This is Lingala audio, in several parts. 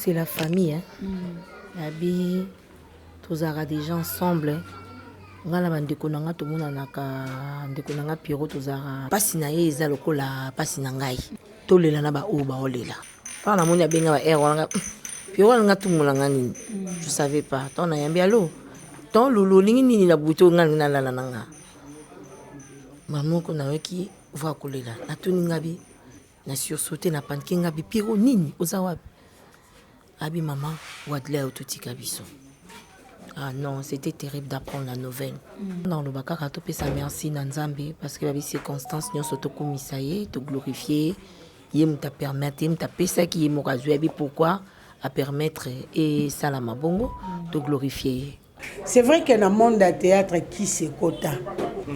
C'est la famille, hein. Abi tozalaka déjà ensemble. Nga na bandeko na nga tomonanaka, ndeko na nga Pierrot, tozalaka, mpasi na ye eza lokola mpasi na ngai. Tolela na baoyo baolela. Ntango namoni abenga ba aire wana, Pierrot alinga tumola nga nini, je savais pas. Ntango nayambi: "Allo, ton Lulu, olingi nini na butu?" Oyo nga alingi nalala na nga mamoko. Nayoki voix kolela, natuni ngabi na sursauté, na paniquer. Ngabi: "Pierrot, nini? Oza wapi?" Abi: "Mama, Wadley ototika biso." Ah non, c'était terrible d'apprendre la nouvelle. Naloba kaka topesa merci na Nzambe, parce que babi circonstance nyonso tokumisa ye, toglorifie ye. Moto apermettre, ye moto apesaki, ye moko azwi. Abi pourquoi apermettre esalama bongo, toglorifie ye. C'est vrai que na monde ya théâtre, kisi ekota,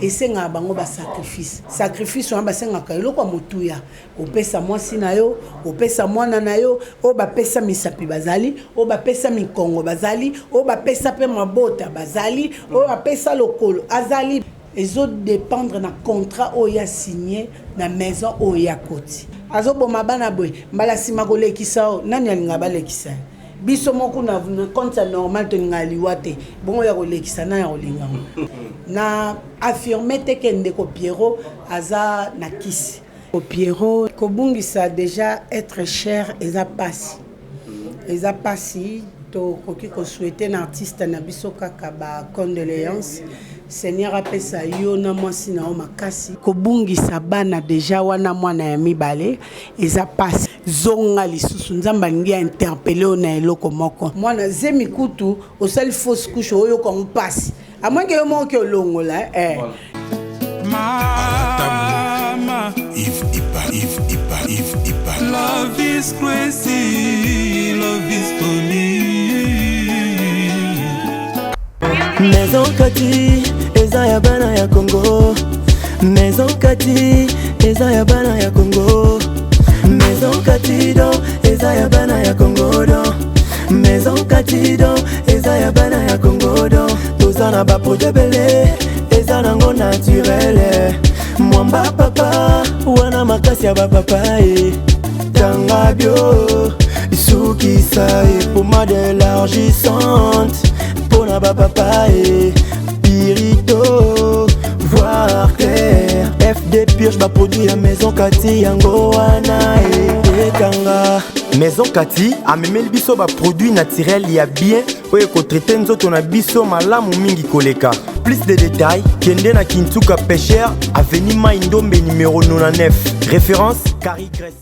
esengaka bango basacrifice. Sacrifice wana basengaka eloko ya motuya: opesa mwasi na yo, opesa mwana na yo. Oyo bapesa misapi bazali, oyo bapesa mikongo bazali, oyo bapesa mpe mabota bazali, oyo bapesa lokolo azali. Ezodépendre na contrat oyo ya signé na maison oyo ya koti. Azoboma bana boye, mbala nsima kolekisa oyo nani alingaka balekisa ye? Biso moko na compte ya normal tolingaka liwa te, bongo ya kolekisa na ya kolinga ngo. Na affirme te ke ndeko Pierrot aza na kisi. Pierrot, kobungisa déjà être cher eza pasi, eza pasi. Tokoki kosouhaiter na artiste na biso kaka bacondoléance. Seigneur apesa yo na mwasi na yo makasi. Kobungisa bana déjà wana, mwana ya mibale, eza pasi. Zonga lisusu, Nzambe alingi ya interpeller oyo na eloko moko. Mwana zemi kutu osali fausse couche, oyoka ngo mpasi amoke yo moko ke olongola, eh. Mama, Yves Ipa, Yves Ipa, Yves Ipa. Love is crazy, love is funny. Maison Kati eza ya bana ya Congo. Maison Kati eza ya bana ya Congo. Maison Kati don eza ya bana ya Congo don. Maison Kati don eza ya bana ya Congo don. Toza na baproduit ebele, eza nango naturel. Mwamba papa wana makasi ya bapapa e tanga bio sukisa e pomade élargissante mpona bapapa e pirito voir clair FD purge. Baproduit ya Maison Kati yango wana e etanga. Maison Kati amemeli biso baproduit naturel ya bien oyo ekotraiter nzoto na biso malamu mingi koleka. Plus de détails, kende na Kintuka Pêcheur, avenue Mai Ndombe, numéro 99, référence Carrie Grèce.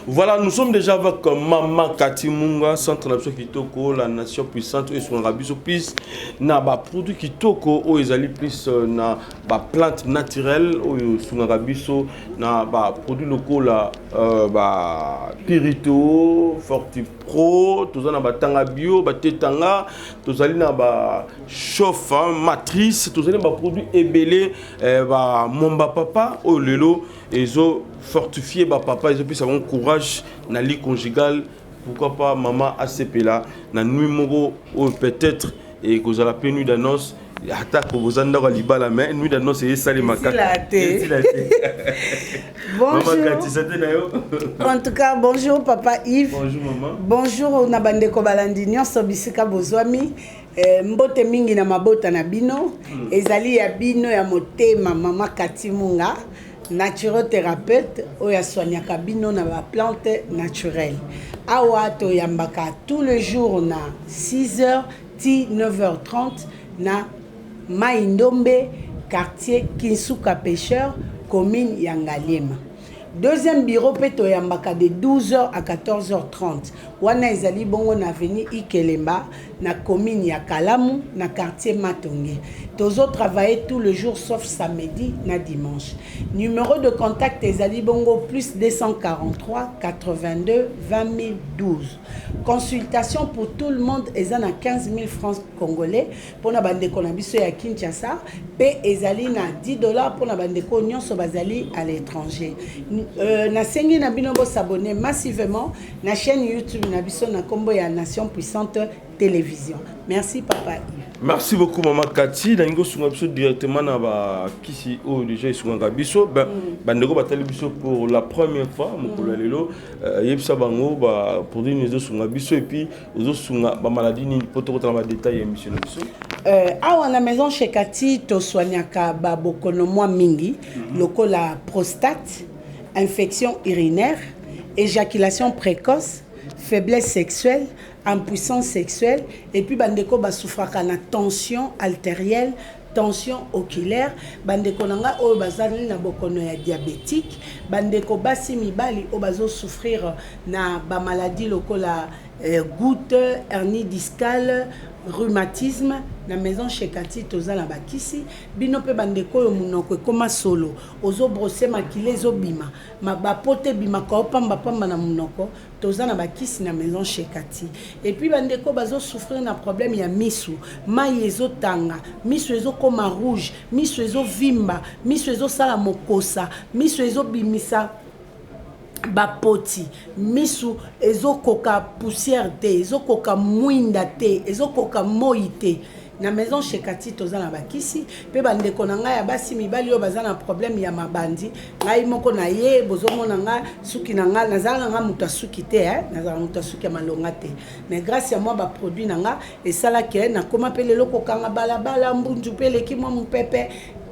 Voilà, nous sommes déjà avec Mama Kati Munga, centre na biso kitoko, la nation puissante, oyo esungaka biso plus na baproduit kitoko oyo ezali plus na baplante naturelle, oyo esungaka biso na baproduit lokola bapirito forti pro. Toza na batanga bio, batetanga, tozali na bachauffe matrice, tozali na baproduit ebele, bamomba papa oyo lelo ezo fortifier bapapa, ezopesa bango courage na lit conjugal. Pourquoi pas mama asepela na nuit moko oyo peut-être ekozala mpe nuit d'annonce, ata koboza ndako ya libala, mais nuit d'annonce eyesalema kaka. Bonjour te na yo. En tout cas, bonjour papa Yves. Bonjour maman. Bonjour na bandeko balandi nyonso bisika bozwami. Mbote mingi na mabota na bino. Ezali ya bino ya motema, mama Kati Munga, naturothérapeute oyo asoignaka bino na baplante naturelle. Awa toyambaka tout le jour na 6h ti 9h30 na Mai Ndombe, quartier Kinsuka Pêcheur, commune ya Ngaliema. Deuxième bureau mpe toyambaka de 12h à 14h30. Wana ezali bongo na avenue Ikelemba, na commune ya Kalamu, na quartier Matonge. Tozotravailler tout le jour sauf samedi na dimanche. Numéro de contact ezali bongo plus 243 82 20 012. Consultation pour tout le monde eza na 15 000 francs congolais mpona bandeko na biso ya Kinshasa, mpe ezali na 10 $ mpona bandeko nyonso bazali à l'étranger. Nasengi na bino bos'abonner massivement na chaîne YouTube na biso na nkombo ya Nation Puissante Télévision. Merci, papa Yves. Merci beaucoup, mama Kati. Nalingi osunga biso directement na bakisi oyo déjà esungaka biso. Bandeko batali biso pour la première fois mokolo ya lelo, yebisa bango baproduit nini ezosunga biso et puis ozosunga bamaladi nini, mpo tokotala badetail ya émission na biso. Awa na maison chez Kati, tosoignaka babokono mwa mingi, lokola prostate, infection urinaire, éjaculation précoce, faiblesse sexuelle, impuissance sexuelle, et puis bandeko basouffraka na tension artérielle, tension oculaire, bandeko na nga oyo bazali na bokono ya diabétique, bandeko basi, mibali oyo bazosouffrir na bamaladi lokola goutte, hernie discale, rhumatisme. Na maison chez Kati toza na bakisi. Bino mpe bandeko oyo monoko ekóma solo, ozobrosser, makila ezobima, bapote ebimaka opambapamba na monoko, toza na bakisi na maison chez Kati. Et puis bandeko bazosouffrir na problème ya misu, mai ezotanga, misu ezokóma rouge, misu ezovimba, misu ezosala mokosa, misu ezobimisa bapoti, misu ezokoka poussière te, ezokoka mwinda te, ezokoka moi te, na maison chez Kati toza na bakisi. Mpe bandeko na ngai ya basi, mibali oyo baza na problème ya mabandi, ngai moko na ye bozomona ngai, suki na ngai, nazala na ngai moto asuki te, eh? Nazala moto asuki ya malonga te, mais grâce ya mwa baproduit na nga esalaki nakóma mpe lelo kokanga balabala, mbunzu mpe eleki mwa mopepe,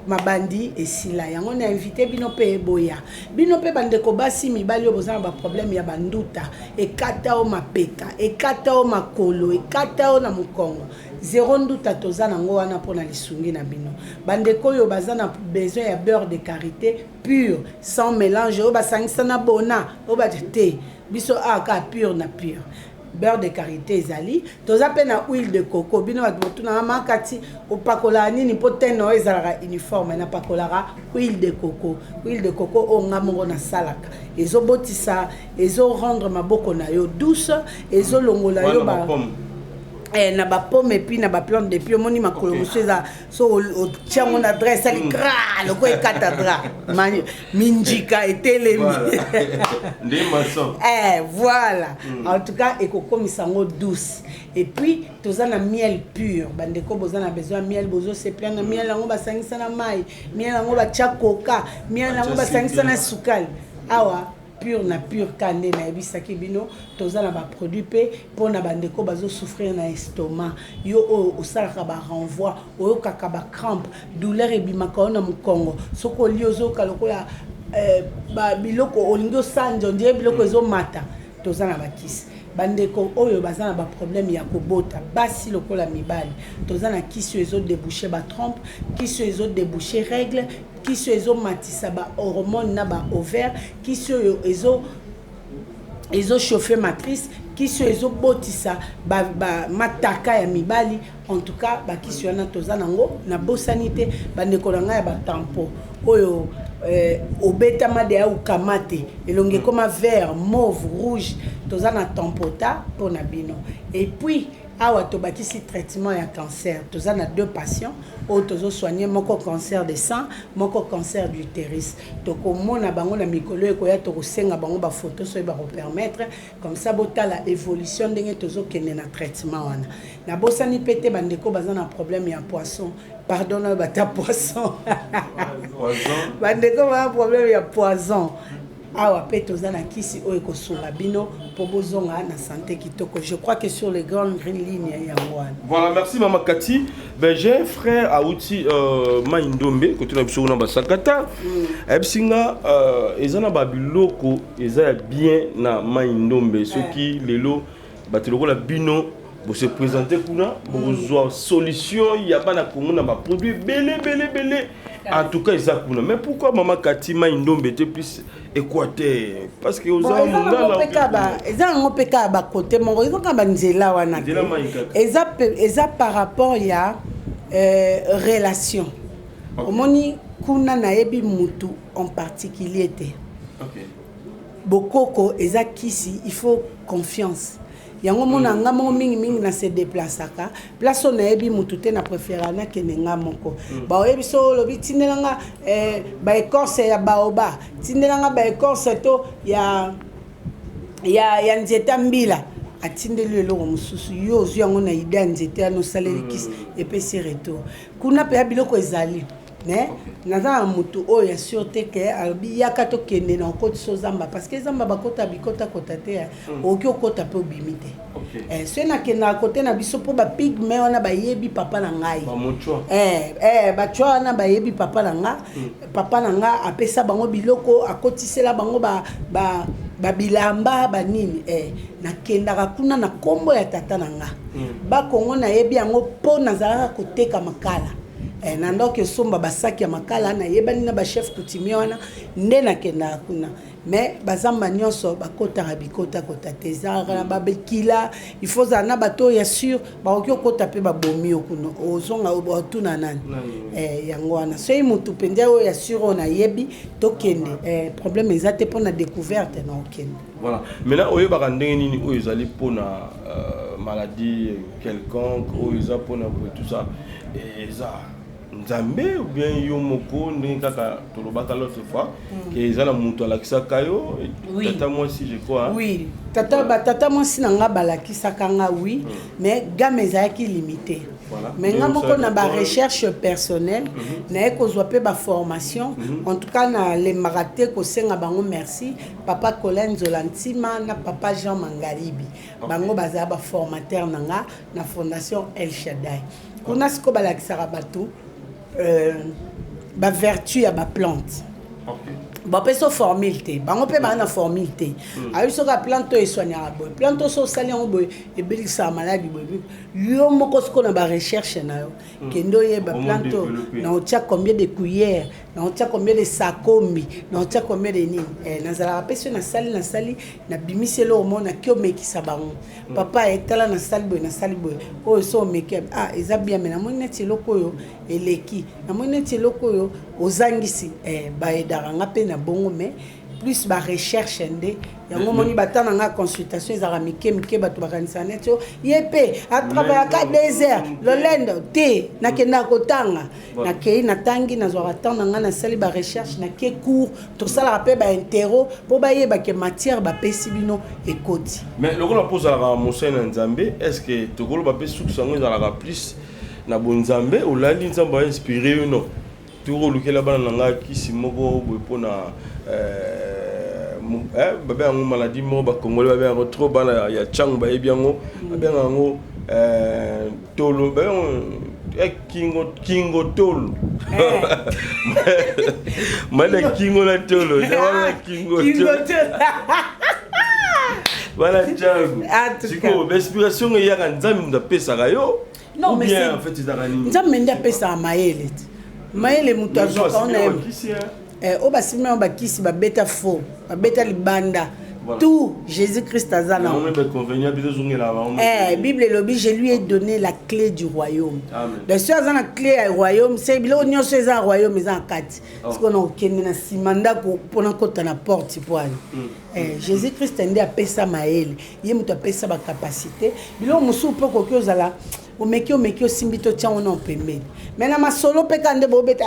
mabandi esila. Yango na invité bino mpe eboya bino mpe bandeko basi, mibali oyo boza na baproblème ya banduta, ekata o mapeka, ekata o makolo, ekata o na mokongo, zero nduta, toza nango wana mpona lisungi na bino. Bandeko oyo baza na besoin ya beurre de karité pur, sans mélange oyo basangisa na bona oyo bato te, biso awa kaka pur na pur beurre de karité ezali. Toza mpe na huile de coco. Bino bato botunaka makati, opakolaka nini mpo tene oyo ezalaka uniforme? Napakolaka huile de coco. Huile de coco oyo nga moko nasalaka, ezobotisa, ezorendre maboko na yo douce, ezolongola yo ba na bapomme et puis na baplante. Depuis omoni makolo mosusu eza so otia yango na drap, esali kra loko ekata drap, minjika etelemi. Voilà. En tout cas ekokomisa yango douce. Et puis toza na miel pur. Bandeko boza na besoin ya miel, bozosepela na miel yango basangisa na mai, miel yango batya koka, miel yango basangisa na sukali, awa pur na pur. Ka nde nayebisaki bino, toza na baproduit mpe mpona bandeko bazosouffrir na estomac. Yo oyo osalaka barenvoi, oyokaka bacrampe, douleur ebimaka yo na mokongo, soki olie ozoyoka lokola biloko olingi osanja, ondire biloko ezomata, toza na bakisi. Bandeko oyo baza na baproblème ya kobota, basi lokola mibali, toza na kisi oyo ezodéboucher batrompe, kisi oyo ezodéboucher règle, kisi oyo ezomatisa bahormone na baovaire, kisi oyo ezochauffe matrice, kisi oyo ezobotisa mataka ya mibali. En tout cas bakisi wana toza nango. Nabosani te bandeko na ngai ya batampo oyo obetama deya, okama te, elongi ekoma vert, mauve, rouge, toza na tampota mpona bino. Et puis awa tobakisi traitement ya cancer. Toza na deux patients oyo tozosoigne, moko cancer de sang, moko cancer d'utérus. Tokomona bango na mikolo ekoya, tokosenga bango bafoto soki bakopermettre, comme ça botala évolution ndenge tozokende na traitement wana. Nabosani mpe te bandeko baza na problème ya poisson, pardon na bata poisson, bandeko baza problème ya poison, awa mpe toza na kisi oyo ekosunga bino mpo bozonga na santé kitoko. Je crois que sur les grandes lignes, yango wana. Voilà, merci mama Kati. Ben, j'ai un frère auti Mai Ndombe, côté na biso kuna basakata, ayebisi nga eza na babiloko eza ya bien na Mai Ndombe. Soki lelo bato lokola bino bose présente kuna, bokozwa solution ya bana Kongo na baproduit ebele ebele ebele. En tout cas eza kuna. Mais pourquoi, mama Kati, Mai Ndombe te, plus Équateur? Parce que oza mongala. Eza yango mpe kaka bakote moko, eza kaka banzela wana te, eza par rapport ya relation. Omoni kuna nayebi mutu en particulier te. Bokoko eza kisi, il faut confiance. Yango mona nga moko mingimingi na se déplaçaka. Place oyo nayebi mutu te, na préféra nakende nga moko. Baoyebi so olobi tindela nga baécorce ya baoba, tindela nga baécorce to ya nzete ya mbila, atindeli eloko mosusu, yo ozwi yango na idée ya nzete wana, osaleli kisi, epesi retour. Kuna mpe ya biloko ezali, mais naza na motu oyo ya sûr te ke alobi yaka tokende na okotisa ozamba, parce que zamba bakota bikotakota te, okoki okota mpe obimi te. Soki nakendaka kote na biso mpo bapygmées wana bayebi papa na ngai, batwa wana bayebi papa na nga. Papa na nga apesa bango biloko, akotisela bango babilamba banini. Nakendaka kuna na nkombo ya tata na nga. Bakongo nayebi yango mpo nazalaka koteka makala, na ndoki osomba basaki ya makala, nayebani na bachef coutumier wana nde nakendaka kuna. Mais bazamba nyonso bakotaka bikotakota te, ezalaka na babekila, il faut ozala na bato oyo ya sûr. Bakoki okota mpe babomi yo kuna, ozonga otuna nani? Yango wana soki motu mpenza oyo ya sûr oyo nayebi, tokende, problème eza te mpona découverte na okende. Voilà. Maintenant, oyebaka ndenge nini oyo ezali mpona maladie quelconque, oyo eza mpona boye, tout ça, eza Nzambe ou bien yo moko, ndenge kaka tolobaka l'autre fois ke eza na moto alakisaka yo? Tata mwasi, je crois, hein? Oui, tata, batata mwasi na nga balakisaka nga, oui, mais gamme ezalaki limité. Mais nga moko na barecherche personnelle, naye kozwa mpe baformation. En tout cas, nalembaka te kosenga bango merci, papa Colin Nzola Ntima na papa Jean Mangalibi. Bango bazala baformateur na nga na Fondation El Shaddai. Kuna sikoyo balakisaka bato bavertu ya baplante. Bapesa formule te, bango mpe baa na formule te. Ayebi soki plante oyo eswaniaka boye, plante oyo so osali yango boye ebelikisaka maladi boye. Yo moko sikoyo na barecherche na yo, kende oyeba plante oyo na otia combien de cuillère, na otia combien de sakombi, na otia combien de nini. Nazalaka mpe so nasali, nabimisi eloko moko, naki omekisa bango: "Papa, etala, nasali boye, nasali boye, oyo so omeki, ah, eza bien, mais namoni neti eloko oyo eleki, namoni neti eloko oyo ozangisi." Bayedaka nga mpe na bongo, mais plus barecherche nde yango. Omoni, bata na nga consultation ezalaka mike mike. Bato bakanisaka neti o ye mpe atravaillaka 2 heures lolendo te. Nakendaka kotanga, nakei, natangi, nazwaka temps na ngai, nasali barecherche, nake cours, tosalaka mpe bainterro mpo bayeba ke matière bapesi bino ekoti. Mais lokola mpo ozalaka mosali na Nzambe, est ce que tokoloba mpe suki yango ezalaka plus na bonzambe? Olali, Nzambe ainspire yo, no tokolukela bana na ngai kisi moko boye mpona babe yango maladie moko, bakongole babe yango trop, bana ya ntango bayebi yango, babenga yango tolo, babenga kingo, kingo tolo, mana kingo na tolo, wana kingo tolo, bana ntango. Sikoyo bainspiration eyaka, Nzambe moto apesaka yo? Non, mais bien, en fait ezalaka nini? Nzambe nde apesaka mayele te. Mayele moto azwaka wana, oyo basimbi yango bakisi, babeta faux, babeta libanda. Tout Jésus Christ aza na Bible elobi: "Je lui ai donné la clé du royaume." Donc soki aza na clé ya royaume, se biloko nyonso eza ya royaume eza na kati. Sikoyo na kokende na nsima ndako mpona kota na porte po ani? Jésus Christ nde apesa mayele, ye moto apesa bacapacité. Biloko mosusu mpo okoki ozala omeki, omeki, osimbi to tiango na pembeni, mais na masolo mpe kaka nde bobeta.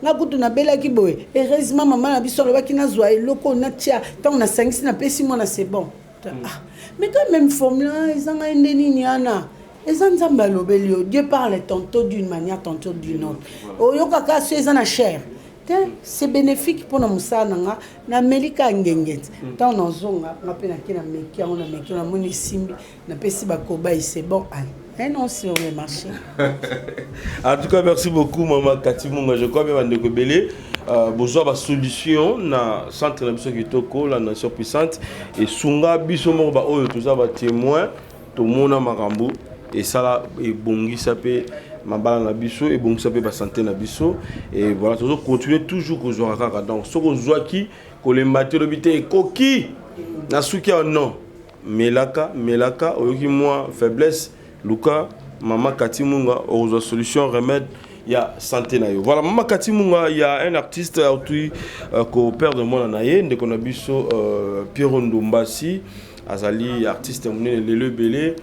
Nga kutu nabelaki boye, heureusement mama na biso alobaki nazwa eloko natia, ntango nasangisi napesi mwana, c'est bon. Ah, mais quand même formule eza ngai nde nini wana? Eza Nzambe alobeli yo. Dieu parle tantôt d'une manière, tantôt d'une autre. Oyokaka so eza na chair te, c'est bénéfique mpona mosala na nga. Nameli ka ngenge ti ntango nazonga, nga mpe nake, nameki yango, nameki, namoni esimbi, napesi bakobai, c'est bon, allez. Eh non, sur le marché. En tout cas, merci beaucoup, Maman Kati Munga. Je crois bien, Bandeko Belé. Besoin de solution na centre na biso kitoko, la nation puissante, et sunga biso moko ba oyo toza ba témoin, tomona makambo esala, ebongisa mpe mabala na biso, ebongisa mpe basanté na biso. Et voilà, tozo continuer toujours kozwaka kaka. Donc soki ozwaki, kolemba te, olobi te ekoki na suki ya non, melaka, melaka. Oyoki mwa faiblesse, luka Mama Kati Munga, okozwa solution, remède ya santé na yo. Voilà, Mama Kati Munga, il y a un artiste auti ko perdre mwana na ye, ndeko na biso Pierrot Ndombasi. Azali artiste monene lelo ebele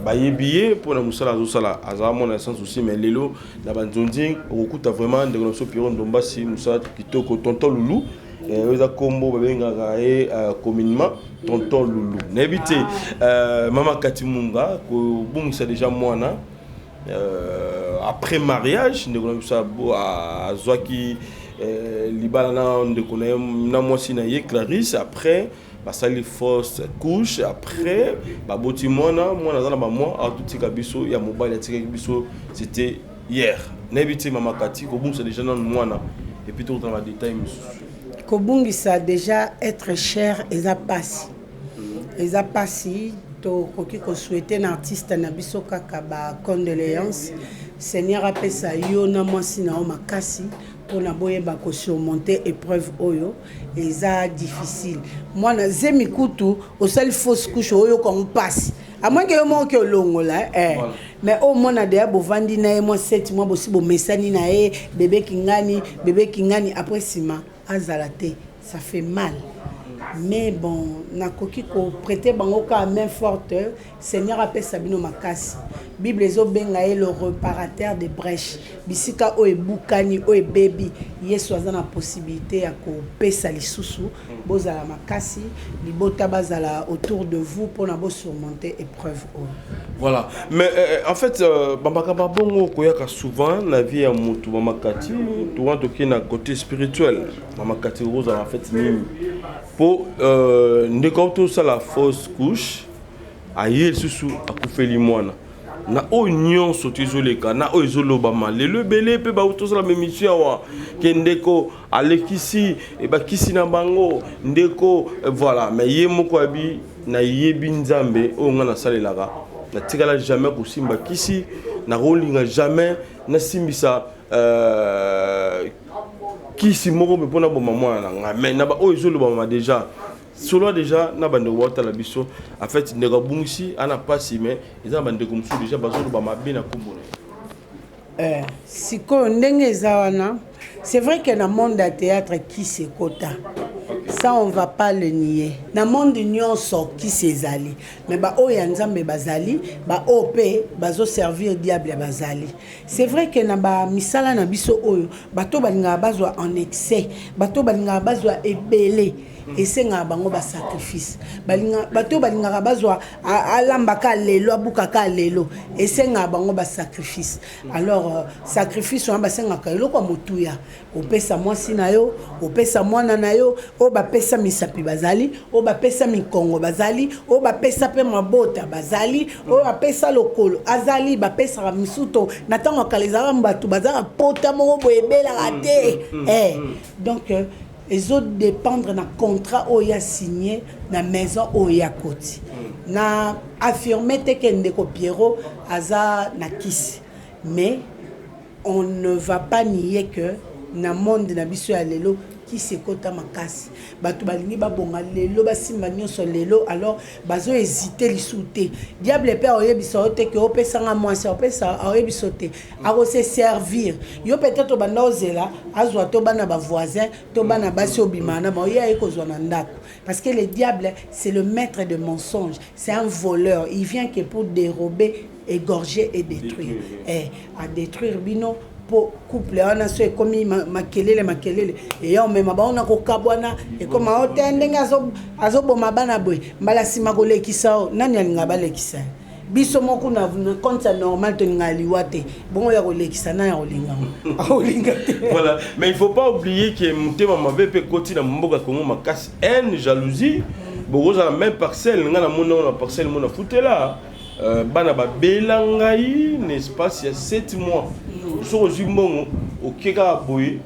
bayebi ye mpona mosala azosala, azala mwana sans souci. Mais lelo na banzonzi okokuta vraiment ndeko na biso Pierrot Ndombasi, mosala kitoko. Tonton Lulu, oyo eza nkombo babengaka ye communément Tonton Lulu. Nayebi te, mama Kati Munga, kobungisa déjà mwana après mariage, ndeko na biso azwaki libala na ndeko na ye, na mwasi na ye Clarisse. Après basali fausse couche, après baboti mwana. Mwana aza na bamwa, atotika biso ya mobali, atikaki biso, c'était hier. Nayebi te, mama Kati, kobungisa déjà nanu mwana et puis tokotana badétail mosusu. Kobungisa déjà être cher eza pasi, eza pasi. Tokoki kosouhaiter na artiste na biso kaka bacondoléance. Seigneur apesa yo na mwasi na yo makasi mpona boyeba kosurmonter épreuve oyo eza difficile. Mwana zemi kutu, osali fausse couche, oyoka ngo mpasi, à moins que yo moko ke olongola, eh. Mais oyo mwana deya bovandi na ye mwa 7 mois, bosi bomesani na ye, bebe kingani, bebe kingani, après nsima azala te, ça fait mal. Mais bon, nakoki koprêter bango kaka main forte. Seigneur apesa bino makasi. Bible ezobenga ye le réparateur de brèche. Bisika oyo ebukani, oyo ebebi, Yesu aza na possibilité ya kopesa lisusu. Bozala makasi, libota bazala autour de vous mpona bosurmonter épreuve oyo. Voilà, mais en fait bamakambo bongo koyaka souvent na vie ya motu. Mama Kati, towana tokei na côté spirituel. Mama Kati, okozala en fait nini mpo ndeko tosala fausse couche, aye lisusu akufeli mwana na oyo nyonso to ezoleka na oyo ezolobama lelo ebele mpe bauti tosala baémission awa ke ndeko alekisi bakisi na bango ndeko, voilà. Mais ye moko abi nayebi Nzambe oyo ngai nasalelaka, natikala jamais kosimba kisi, nakolinga jamais nasimbisa kisi moko mpe mpona boma mwana na ngai. Mais na baoyo ezolobama déjà, solo déjà na bandeko baotala biso, en fait ndeko abungisi ana mpasi, mais eza na bandeko mosusu déjà bazoloba mabe na nkombo na ye. Sikoyo ndenge eza wana, c'est vrai que na monde ya théâtre kisi ekota, ça on va pas le nier. Na monde nyonso kisi ezali, mais baoyo ya Nzambe bazali, baoyo mpe bazoservir diable bazali. C'est vrai que na bamisala na biso oyo, bato balingaka bazwa en excès, bato balingaka bazwa ebele, esengaka bango basacrifice. Bato oyo balingaka bazwa, alambaka lelo, abukaka lelo, esengaka bango basacrifice. Alors sacrifice wana basengaka eloko ya motuya: opesa mwasi na yo, opesa mwana na yo. Oyo bapesa misapi bazali, oyo bapesa mikongo bazali, oyo bapesa mpe mabota bazali, oyo bapesa lokolo azali. Bapesaka misuto na ntango ya kala, ezalaka bato bazalaka pota moko boye ebelaka te. Donc ezodépendre na contrat oyo ya signé na maison oyo ya koti. Na affirme te ke ndeko Pierrot aza na kisi, mais on ne va pas nier que na monde na biso ya lelo kisi ekota makasi. Bato balingi babonga lelo, basimba nyonso lelo, alors bazohésite lisusu te. Diable mpe aoyebisa yo te ke opesanga mwasi, opesa, aoyebisa yo te, akose servir yo. Peut-être obanda ozela azwa to bana bavoisin to bana basi obima na bango, ye aye kozwa na ndako, parce que le diable, c'est le maître de mensonge, c'est un voleur, il vient que pour dérober, égorger et détruire. Eh, à détruire bino mpo couple wana so ekomi makelele makelele, eya omema bango na kokabwana, ekoma o te ndenge azoboma bana boye. Mbala nsima kolekisa o nani alingaka balekisa ye? Biso moko na compte ya normal tolingaka liwa te, bongo ya kolekisa, nani akolinga ngo? Akolinga te. Voilà, mais il faut pas oublier que motema mabe mpe ekoti na mboka Congo makasi, haine, jalousie. Bokozala même parcelle, ngai namoni yango na parcelle mo nafutela, bana babela ngai na espace ya 7 mois. Soki ozwi mbongo, oke kaka boye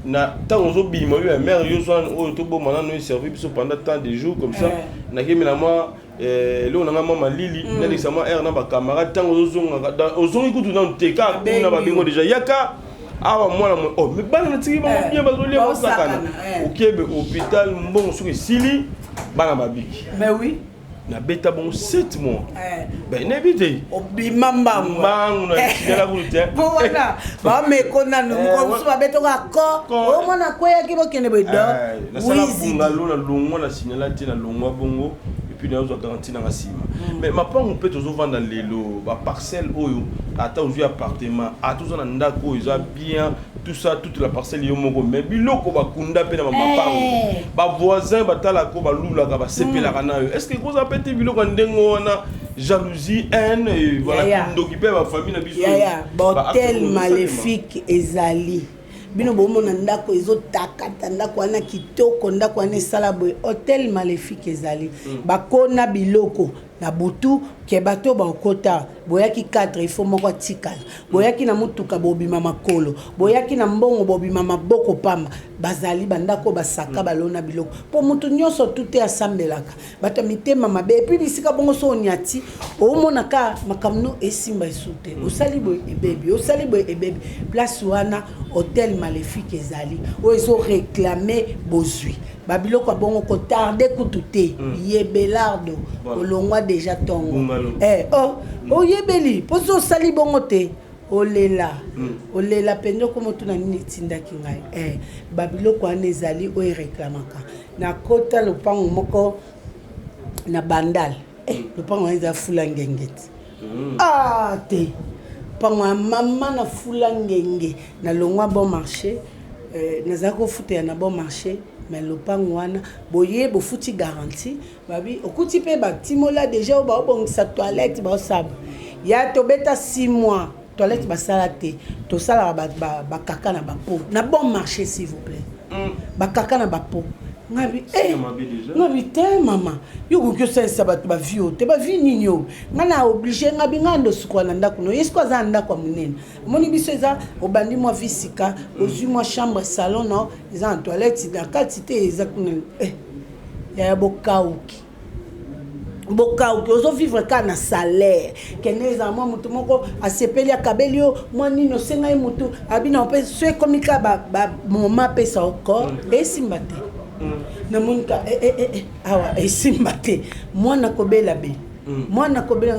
na ntango ozobima, oyo ya mare yo zwa oyo toboma nano, eservi biso pendant tant de jours comme ça. Nakemi na mwa eloko na ngai, mwa malili, nalekisa mwa aire na bacamarade. Ntango ozozongaka, ozongi kutu nanu te, kaka kuna babengo déjà: yaka awa, mwana mo. Oh, mais bana natiki bango bien, bazolia, basakana. Okebe hôpital, mbongo soki esili, bana babiki. Mais oui. Nabeta bongo 7 mois. Ben nayebi te. Obima mbangu. Mbangu na tikala kutu te. Po wana bameko nanu mokolo mosusu babetaka ko omona akweyaki bokende boye do. Nasala bungalo na longwa na signala te na longwa bongo et puis nazwa garantie nanga nsima. Mais mapango mpe tozovanda lelo baparcelle oyo ata ozwi appartement ata oza na ndako oyo eza bien tout ça, toute la parcelle yo moko, mais biloko bakunda mpe na bamapango, bavoisin batalaka, balulaka, basepelaka na yo. Est ce que kozala mpe te biloko ya ndenge wana, jalousie, haine et voilà, kindoki mpe ya bafamille na biso? Yaya, baautel maléfique ezali. Bino bomona ndako ezotakata, ndako wana kitoko, ndako wana esala boye, autel maléfique ezali. Bakona biloko na butu ke bato bakota. Boyaki 4, il faut moko atikala. Boyaki na motuka, bobima makolo. Boyaki na mbongo, bobima maboko pamba. Bazali bandako basaka, balona biloko mpo motu nyonso tu te asambelaka. Bato ya mitema mabe. Et puis bisika bongo so oniati, omonaka makambo no esimba esu te. Osali boye, ebebi. Osali boye, ebebi. Place wana autel maléfique ezali oyo ezoréclame bozwi babiloko ya bongo. Kotarde kutu te, yebelardo. Olongwa déjà ntongo. Oh, oyebeli mpo so osali bongo te, olela, olela mpenza. Okoma otuna nini etindaki ngai. Babiloko wana ezali oyo ereklamaka. Nakota lopango moko na Bandal. Lopango wana eza fula ngenge ti. Ah te, lopango ya mama na fula ngenge. Nalongwa Bon Marché, nazalaki kofutela na Bon Marché, mais lopango wana boye bofuti garantie, babi okuti mpe batimola déjà oyo baobongisa toilette, baosaba ya tobeta 6 mois, toilette basala te. Tosalaka bakaka na bapo na Bon Marché, s'il vous plaît. Bakaka na bapo. Ngabi ngabi te, mama, yo koki osalisa bato bavie oyo te. Bavie nini oyo ngai na oblige? Ngabi ngai ndo sukola na ndako no. Ye siko aza na ndako ya monene. Omoni biso eza obandi mwa vie sika, ozwi mwa chambre salon no, eza na toilette na kati te, eza kuna. Yaya, bokauki, bokauki. Ozovivre kaka na salaire. Kende ezala mwa motu moko asepeli, akabeli yo mwa nini, osengai motu abina mpe so ekomi kaka bamoma apesa oko, esimba te. Namoni ka awa esimba te. Mwana kobela be, mwana kobela,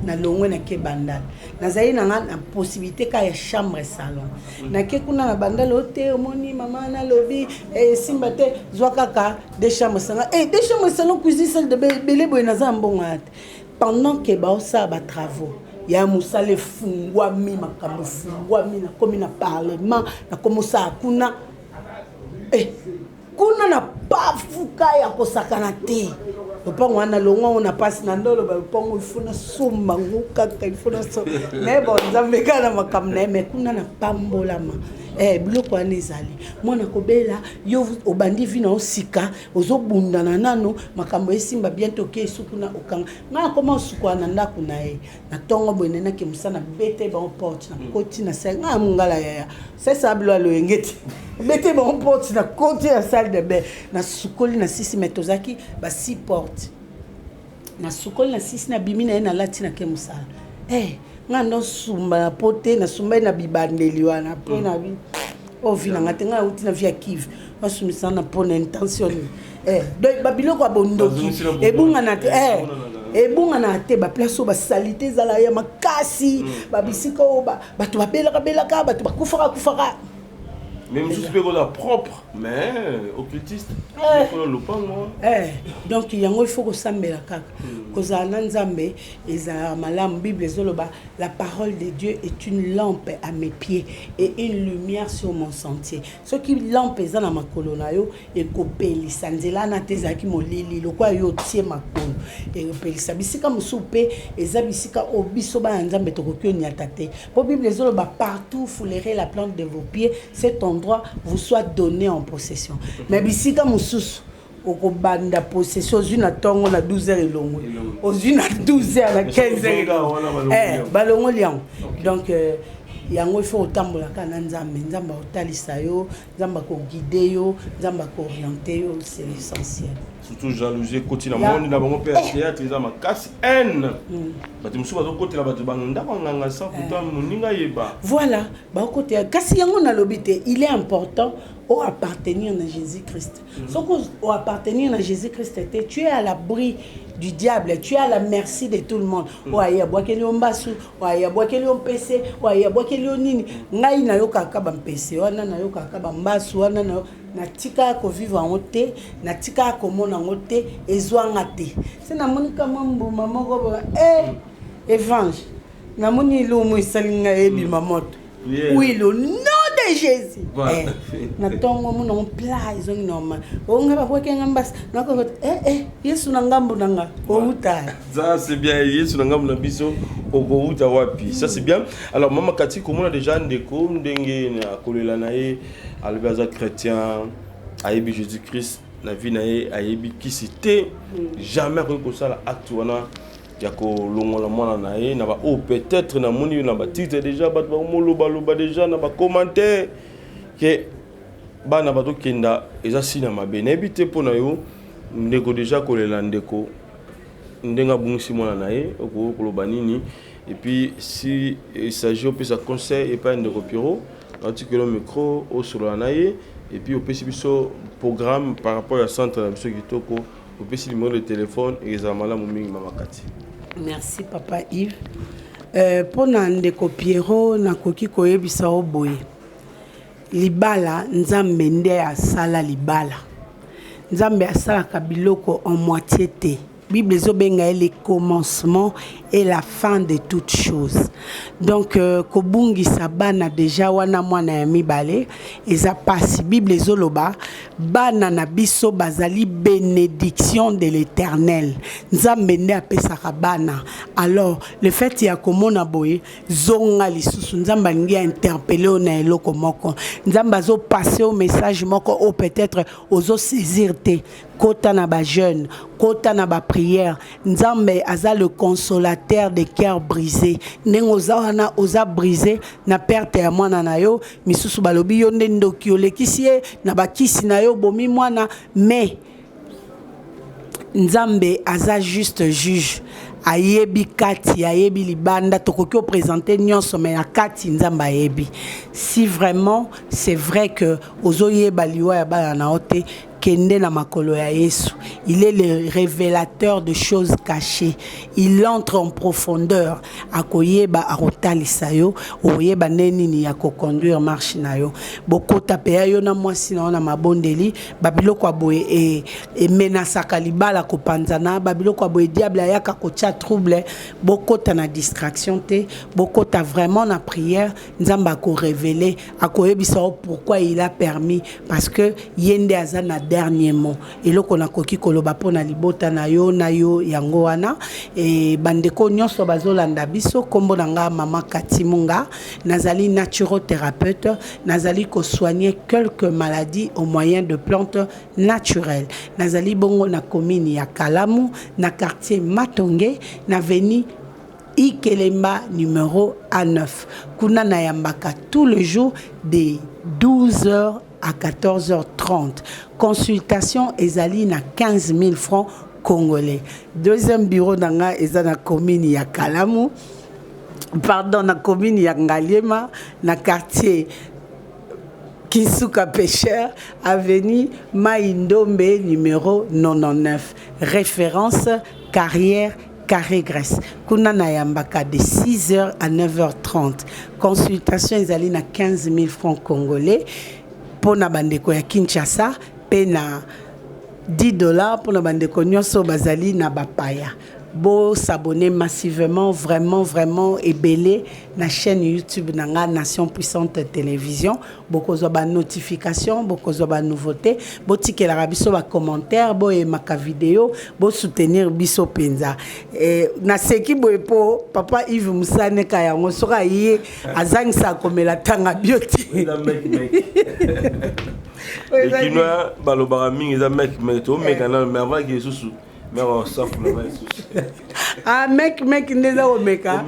nalongwe, nake Bandala. Nazali na nga na possibilité ka ya chambre salon. Nake kuna na Bandala o te, omoni mama, nalobi esimba te, zwa kaka deux chambres salon. Deux chambres salon, cuisine, salle de bain, ebele boye, naza na mbongo ya te. Pendant ke baosala batravaux ya mosala, efungwami, makambo efungwami, nakomi na parlement, nakomi osala kuna. Kuna na pafuka ya kosakana te. Lopango wana longwa ngo na mpasi na ndolo. Balopango ifo nasomba ngo kaka, ifo nasomba. Mais bon, Nzambe kaka na makambo na ye. Mais kuna na pambolama. Biloko wana ezali. Mwana kobela, yo obandi vie na yo sika, ozobundana nano makambo esimba bien te, oke esu kuna okanga. Ngai nakoma osukola na ndako na ye na ntongo boye, nenake mosala, nabete bango porte, nakoti na salle. Ngai mongala, yaya, salisa bilo ya loyenge te. Bete bango porte, nakoti na salle de bain, nasukoli na sisi. Mais tozalaki ba six porte. Nasukoli na sisi, nabimi na ye, nalati, nake mosala. Ngai ndosumba na po te, nasumba ye na bibandeli wana mpo na bi oyo vie na ngai te. Ngai nauti na vie ya kive, basumisa na mpo na intention. Donc babiloko ya bondoki ebungana te, ebungana te. Baplace oyo basali te ezala ya makasi, babisika oyo bato babelaka belaka, bato bakufaka kufaka. Mais mosusu mpe kozala propre, mais occultiste kolo lopango. Donc yango il faut kosambela kaka, kozala na Nzambe ezalaka malamu. Bible ezoloba: "La parole de Dieu est une lampe à mes pieds et une lumière sur mon sentier." Soki lampe eza na makolo na yo, ekopelisa nzela wana te ezalaki molili. Lokola yo otie makolo, ekopelisa bisika mosusu. Mpe eza bisika oyo biso bana Nzambe tokoki oniata te, mpo Bible ezoloba: "Partout foulerez la plante de vos pieds, cet endroit vous soit donné en possession." Mais bisika mosusu okobanda possession, ozwi na ntongo na 12 heures elongwe, ozwi na 12 heures, na 15 heures balongoli yango. Donc yango il faut otambola kaka na Nzambe. Nzambe akotalisa yo, Nzambe akoguide yo, Nzambe akooriente yo, c'est l'essentiel. Surtout jalousie ekoti na monde na bango mpe ya théâtre, eza makasi. Haine, bato mosusu bazokotela bato bandako ya nganga sans pourtant moninga yeba. Voilà, bakotela. Kasi yango nalobi te, il est important oappartenir na Jésus Christ. Soki oappartenir na Jésus Christ te, tu es à l'abri. du diable, tu es à la merci de tout le monde. Oyo aye abwakeli yo mbasu, oyo aye abwakeli yo mpese, oyo aye abwakeli yo nini. Ngai nayokaka bampese wana, nayokaka bambasu wana, natikaka kovivre yango te, natikaka komona yango te, ezwanga te. Se namoni ka mwa mbuma moko boye, eh, Evange, namoni eloko moko esali ngai ebima moto. Oui, le nom de Jésus. Eh, na ntongo mona ngo pla ezongi normal. O nga babwaki nga mbasi. Nakoko eh eh Yesu na ngambo na nga. Outa. Ça c'est bien Yesu na ngambo na biso okouta wapi. Ça c'est bien. Alors maman Kati komona déjà ndeko ndenge na kolela na ye alobi aza chrétien ayebi Jésus Christ na vie na ye ayebi kisi te jamais akoki kosala acte wana ya kolongola mwana na ye na baoyo peut-être namoni na batitre déjà bato bakomolobaloba déjà na bacommentaire ke bana bazokenda eza sina mabe. Nayebi te mpo na yo ndeko déjà kolela ndeko ndenge abungisi mwana na ye, okoki koloba nini? Et puis si il s'agit opesa conseil epai ya ndeko Pierrot, natikelo micro osolola na ye, et puis opesi biso programme par rapport ya centre na biso kitoko, opesi numéro de téléphone, ezala malamu mingi mama Kati. Merci papa Yves. Mpona ndeko Pierrot, nakoki koyebisa yo boye: libala, Nzambe nde asala libala. Nzambe asalaka biloko en moitié te. Bible ezobenga ye le commencement et la fin de toutes choses. Donc kobungisa bana déjà wana, mwana ya mibale, eza pasi. Bible ezoloba bana na biso bazali bénédiction de l'Éternel. Nzambe nde apesaka bana. Alors le fait ya komona boye, zonga lisusu. Nzambe alingi interpeller oyo na eloko moko. Nzambe azopasser o message moko oyo peut-être ozosaisir te. Kota na bajeûne, kota na baprière. Nzambe aza le consolateur de cœur brisé. Ndenge oza wana, oza brisé na perte ya mwana na yo. Misusu balobi yo nde ndoki, olekisi ye na bakisi na yo, bomi mwana. Mais Nzambe aza juste juge, ayebi kati, ayebi libanda. Tokoki oprésenter nyonso, mais na kati Nzambe ayebi. Si vraiment c'est vrai que ozoyeba liwa ya bana na yo te, kende na makolo ya Yesu. Il est le révélateur de choses cachées, il entre en profondeur. Akoyeba, akotalisa yo, okoyeba nde nini ya koconduire marche na yo. Bokota mpe ya yo na mwasi na yo na mabondeli. Babiloko ya boye emenasaka libala kopanzana. Babiloko ya boye, diable ayaka kotia trouble. Bokota na distraction te, bokota vraiment na prière. Nzambe akorévéler, akoyebisa yo pourquoi il a permis, parce que ye nde aza na dernier mot. Eloko nakoki koloba mpo na libota na yo na yo, yango wana. E bandeko nyonso bazolanda biso, nkombo na nga mama Kati Munga, nazali naturothérapeute, nazali kosoigner quelques maladies au moyen de plantes naturelles. Nazali bongo na commune ya Kalamu, na quartier Matonge, na avenue Ikelemba numéro A9. Kuna nayambaka tous les jours de 12h à 14h30. Consultation ezali na 15 000 francs congolais. Deuxième bureau na nga eza na commune ya Kalamu, pardon, na commune ya Ngaliema, na quartier Kinsuka Pêcheur, avenue Maïndombe numéro 99, référence carrière Carré Grèce. Kuna nayambaka de 6h à 9h30. Consultation ezali na 15 000 francs congolais mpona bandeko ya Kinshasa, mpe na 10 $ mpona bandeko nyonso bazali na bapaya. Bos'abonner massivement, vraiment vraiment ebele, na chaîne YouTube na nga, Nation Puissante Télévision. Bokozwa banotification, bokozwa banouveauté. Botikelaka biso bacommentaire, boyemaka video, bosoutenir biso mpenza. Naseki boye mpo papa Yves Mosaneka yango, soki aye azangisaka komela ntanga bio te. Ekinois balobaka mingi, eza mek mek, tomeka nano, mais avant ke lisusu mare osafu na lisusu. Ah, mek mek nde eza komeka.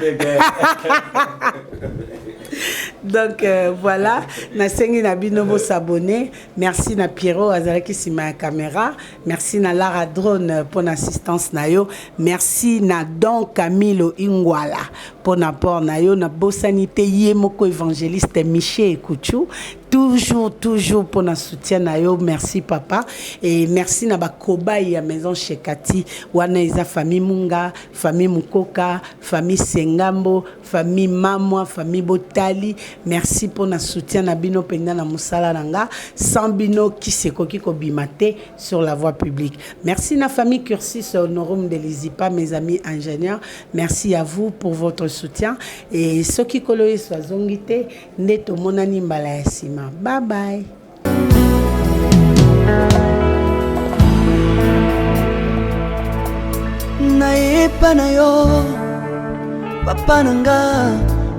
Donc voilà, nasengi na bino bos'abonner. Merci na Pierrot azalaki nsima ya caméra, merci na Lara Drone mpona assistance na yo, merci na Don Camilo Ingwala mpona apport na yo. Nabosani te ye moko évangéliste Michel Ekuchu. Toujours, toujours pour na soutien na yo. Merci papa. Et merci na ba cobaye ya maison chez Cathy. Wana eza famille Munga, famille Mukoka, famille Sengambo, famille Mamwa, famille Botali. Merci pour na soutien na bino penda na musala nanga. Sans bino qui sekoki kobima te sur la voie publique. Merci na famille Cursus Honorum de l'Izipa, mes amis ingénieurs. Merci à vous pour votre soutien. Et ceux qui kolo Yesu azongi te nde tomonani mbala ya nsima. Bye bye. Nayepa na yo papa na nga,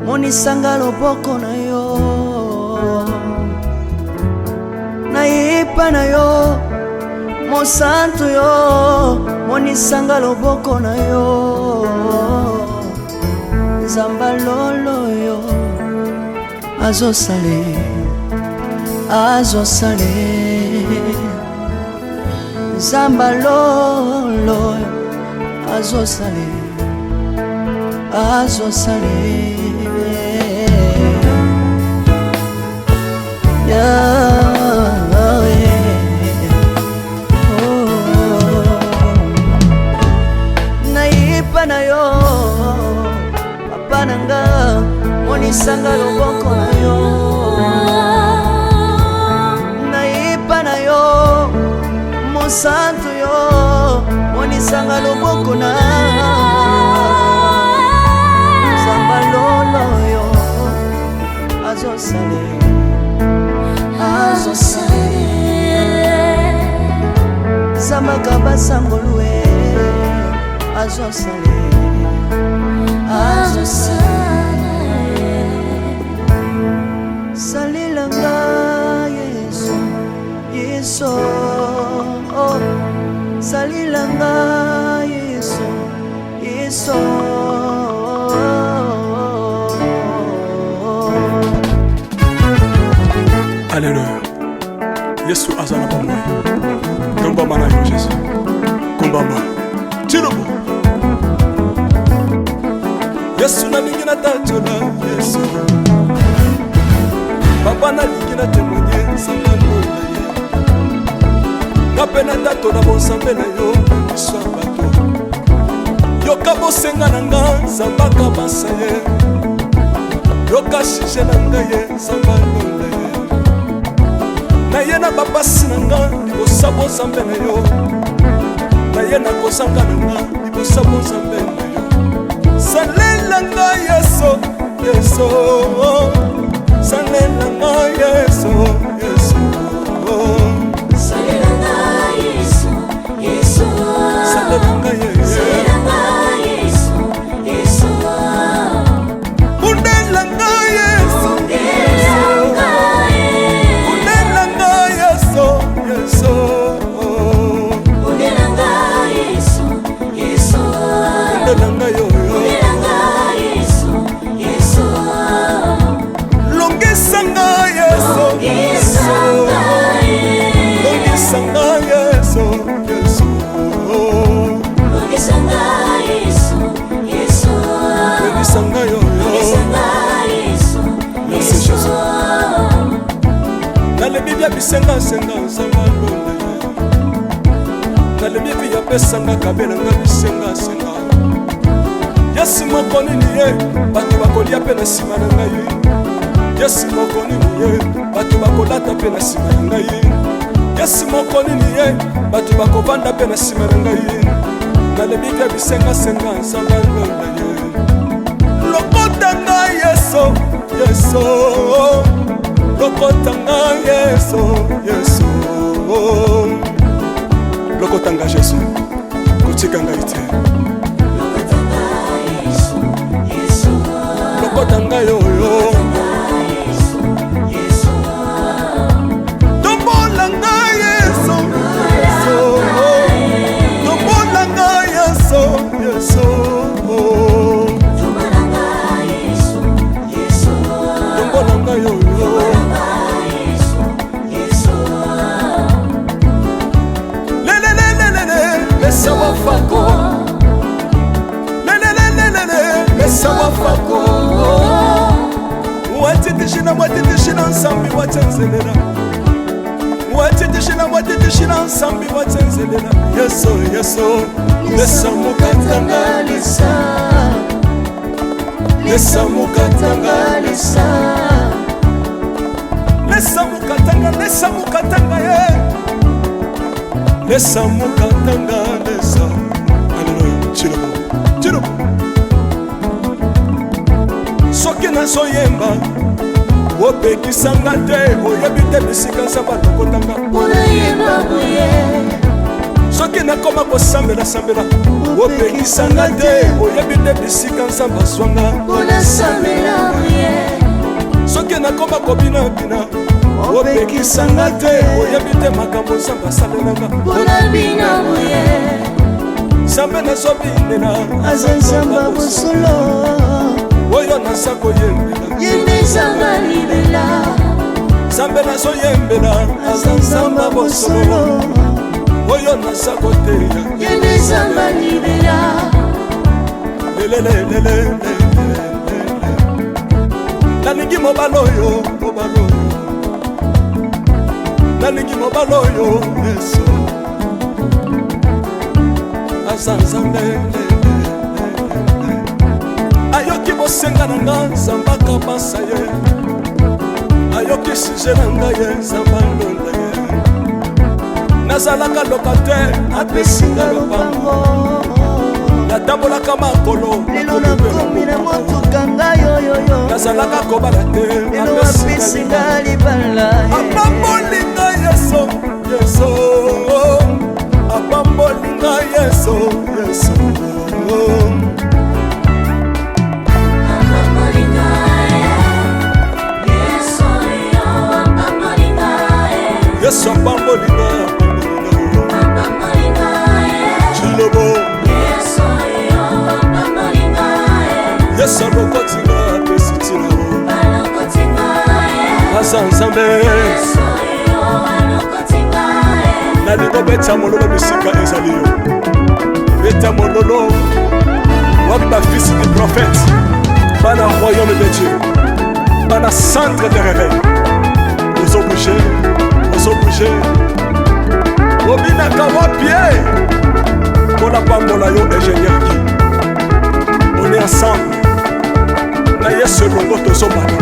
monisanga loboko na yo. Nayepa na yo mosantu yo, monisanga loboko na yo. Nzamba lolo yo azosale, azosale. Nzamba lolo azosale, azosale. Oh. Nayepa na yo papa na nga, monisanga loboko na yo. Nayepa na yo mosantu yo, monisanga loboko na Nzamba lolo yo azosale, azosale. Zambaka basangolue azosale, azosale. Salelanga Yesu, Yesu, oh. Salelanga Yesu, Yesu. Alléluia. Yesu aza na bomoi. Tombama na yo Jésus. Kumbama. Chilubu. Yesu nalingi natatola Yesu. Papa nalingi na témoigner nzambe na ye. Nga mpe natatola bonzambe na yo na miso ya bato. Yoka bosenga na nga nzambe akabasa ye. Yoka sujet na ngai ye nzambe alonda ye. Naye na bapasi na nga libosa bonzambe na yo. Naye na kozanga na nga libosa bonzambe na yo. Salela nga Yesu, Yesu. Salela nga Yesu, Yesu. Salela nga Yesu, Yesu. Salela nga Yesu. Salela nga Yesu, Yesu. Bundela nga Yesu. Bundela nga Yesu. Bundela nga Yesu, Yesu. Bundela nga Yesu, Yesu. Bundela nga yo, yo. Bundela nga Yesu, Yesu. Longisa nga Yesu, Longisa nga Yesu. Longisa nga Yesu, Yesu. Longisa nga Yesu, Yesu. Longisa nga yo, yo. Longisa nga Yesu, Merci, Yesu. Jésus. Nalebi bia bisenga senga nzambe alonda ye. Nalebi epi yapesanga kabelanga bisenga senga. Yesu moko nini ye bato bakolia mpe na nsima na ngai. Yesu moko nini ye bato bakolata mpe na nsima na ngai. Yesu moko nini ye bato bakovanda mpe na nsima na ngai. Nalebi bia bisenga senga nzambe alonda ye. Lokota nga Yesu, Yesu. Lokota nga Yesu, Yesu. Lokota nga Jésus, kotika ngai te. Lokota nga Yesu, Yesu. Lokota nga yo, yo. Yesu, Yesu. Tombola nga Yesu, Yesu. Tombola nga Yesu, Yesu. Tombola nga Yesu, Yesu. Tombola nga yo, yo. Yesu, Yesu. Lelelelelele, lesa wafako. Lelelelelele, lesa wafako. Watitishina, watitishina. Nsambi wacenzelela Watitishila watitishila Nsambi wacenzelela Yesu Yesu Lesa mukatanga lesa Lesa mukatanga lesa Lesa mukatanga lesa mukatanga ye Lesa mukatanga lesa Alléluia Chilobo Chilobo Soki nazoyemba opekisanga te oyebi te bisika nzambe alokotanga soki nakoma kosambelasambela opekisanga te oyebi te bisika nzambe azwanga soki nakoma kobinabina opekisanga te oyebi te makambo nzambe asalelanga nzambe nazobinela aza nzambe ya bosolo oyo naza koyembela yembe nzambe libela nzambe nazoyembela aza nzambe ya bosolo oyo naza koteya yembe nzambe libela lelelelele nalingi mobali oyo mobali oyo nalingi mobali oyo yesu aza nzambe ayoki bosenga na nga nzambe akabasa ye ayoki sije na ngai ye nzambe alonda ye nazalaka loka te apesi nga lopango natambolaka makolo lelo nakomi na motuka ngai yoyoyo nazalaka kobala te lelo apesi nga libala apamboli ngai yesu yesu apamboli ngai yesu yesu yesu apamboli ngai apamboli ngai chilobo yesu alokoti ngai apesi ntina aza nzambe nalingi obeta mololo bisika ezali yo beta mololo wapi bafils du prophète bana royaume de dieu bana centre de réveil ozobouge ozobouge obinaka wapi ye mpona pambola yo ingénieur ki on est ensemble na yesu elongo tozomata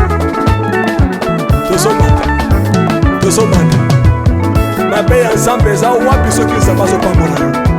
tozomata tozomata mabe ya nzambe eza wapi soki nzambe azopambola yo.